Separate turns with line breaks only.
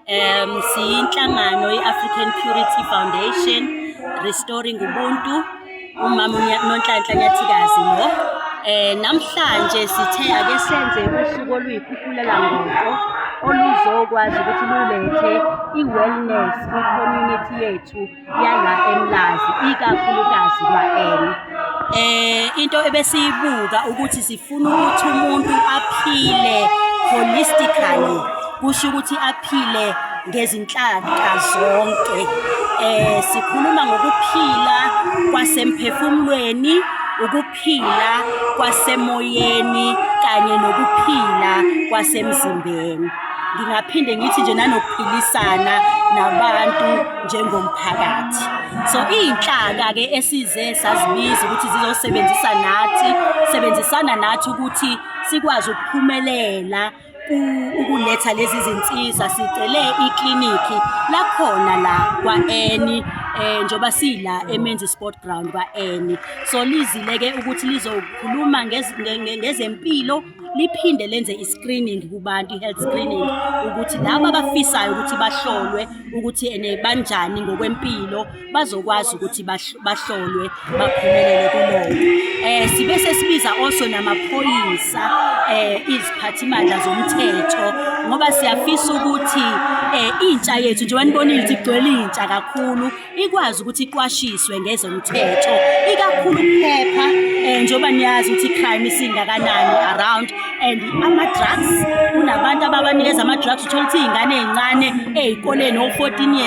Siyinhlangano i-African Purity Foundation Restoring Ubuntu, umama Nonhlanhla Nyathikazi lo. Namhlanje sithe ake senze usuku oluyikhukhula ngoqo oluzokwazi ukuthi lulethe i-wellness kwi-community yethu yala eMlazi, ikakhulukazi kwa-N. Into ebesiyibuka ukuthi sifuna ukuthi umuntu aphile holistically, kusho ukuthi aphile ngezinhlaka zonke. Sikhuluma ngokuphila kwasemphefumulweni, ukuphila kwasemoyeni kanye nokuphila kwasemzimbeni. Ngingaphinde ngithi nje nanokuphilisana nabantu njengomphakathi. So iy'nhlaka-ke esize sazibiza ukuthi zizosebenzisa nathi, sebenzisana nathi ukuthi sikwazi ukuphumelela ukuletha lezi zinsiza. Sicele iklinikhi lakhona la kwa-N, njengoba sila eMenzi Sport Ground kwa-N. So lizile-ke ukuthi lizokhuluma ngezempilo, liphinde lenze i-screening kubantu, i-health screening, ukuthi laba abafisayo ukuthi bahlolwe ukuthi ene banjani ngokwempilo bazokwazi ukuthi bahlolwe baphumelele kuloko. Sibe sesibiza also namaphoyisa, iziphathimandla zomthetho, ngoba siyafisa ukuthi intsha yethu, njengoba nibonile ukuthi igcwele intsha kakhulu, ikwazi ukuthi iqwashiswe ngezomthetho, ikakhulu ukuphepha, njengoba niyazi ukuthi i-crime isingakanani around and ama-drugs. Kunabantu ababanikeza ama-drugs, uthola ukuthi iy'ngane ey'ncane ey'koleni o-14 years.